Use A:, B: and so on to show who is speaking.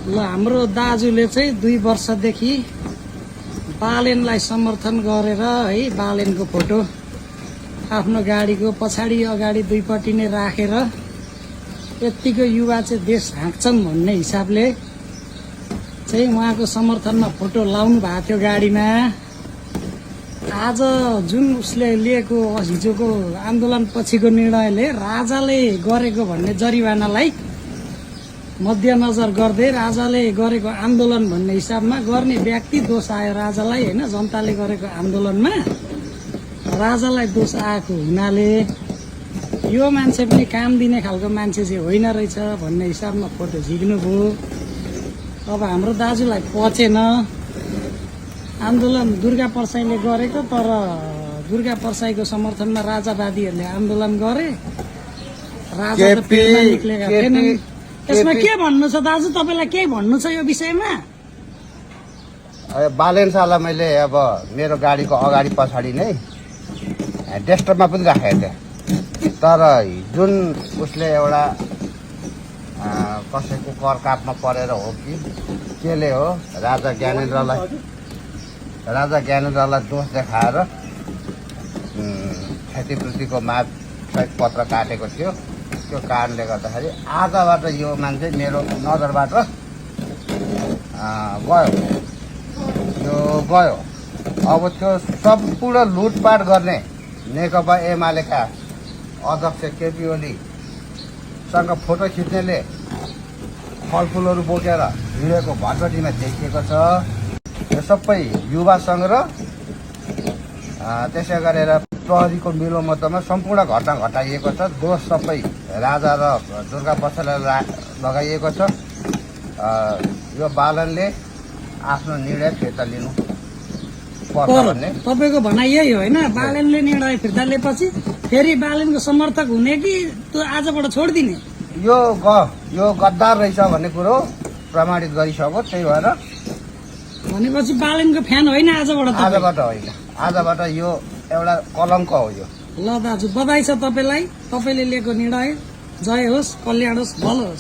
A: ल हाम्रो दाजुले चाहिँ 2 वर्षदेखि बालेनलाई समर्थन गरेर है बालेनको फोटो आफ्नो गाडीको पछाडि अगाडि दुईपट्टि नै राखेर यतिको युवा चाहिँ देश हाँक्छन् भन्ने हिसाबले चाहिँ उहाँको समर्थनमा फोटो लाउनु भएको थियो गाडीमा। आज जुन उसले लिएको हिजोको आन्दोलन पछिको निर्णयले राजाले गरेको भन्ने जरिवानालाई मध्यनजर गर्दै राजाले गरेको आन्दोलन भन्ने हिसाबमा गर्ने व्यक्ति दोष आयो राजालाई होइन, जनताले गरेको आन्दोलनमा राजालाई दोष आएको हुनाले यो मान्छे पनि काम दिने खालको मान्छे चाहिँ होइन रहेछ भन्ने हिसाबमा फोटो झिक्नुभयो। अब हाम्रो दाजुलाई पचेन। आन्दोलन दुर्गा परसाईले गरेको, तर दुर्गा परसाईको समर्थनमा राजावादीहरूले आन्दोलन गरे, राजा त पेटमा निक्लेका थिएनन्। यसमा के भन्नु छ दाजु, तपाईँलाई के भन्नु छ यो विषयमा?
B: बालेन साललाई मैले अब मेरो गाडीको अगाडि पछाडि नै डेस्कटपमा पनि राखेको थिएँ, तर जुन उसले एउटा कसैको कर कापमा परेर हो कि केले हो राजा ज्ञानेन्द्रलाई दोष देखाएर क्षतिपूर्तिको माग सहित पत्र काटेको थियो। त्यो कारणले गर्दाखेरि आजबाट यो मान्छे मेरो नजरबाट गयो। अब त्यो सम्पूर्ण लुटपाट गर्ने नेकपा एमालेका अध्यक्ष केपी ओलीसँग फोटो खिच्नेले फलफुलहरू बोकेर हिँडेको भटभटीमा देखिएको छ। यो सबै युवासँग र त्यसै गरेर प्रहरीको मिलोमतोमा सम्पूर्ण घटना घटाइएको छ। दोष सबै राजा र दुर्गा परसाईलाई लगाइएको छ। यो बालनले आफ्नो निर्णय फिर्ता लिनु पर्छ भन्ने
A: तपाईँको भनाइ यही होइन? बालेनले निर्णय फिर्ता लिएपछि फेरि बालेनको समर्थक हुने कि त्यो आजबाट छोडिदिने?
B: यो गद्दार रहेछ भन्ने कुरो प्रमाणित गरिसक्यो। त्यही भएर
A: भनेपछि बालेनको फ्यान होइन
B: आजबाट होइन, आजबाट यो एउटा कलङ्क हो यो।
A: ल दाजु, बधाई छ तपाईँलाई, तपाईँले लिएको निर्णय जय होस्, कल्याण होस्, भलो होस्।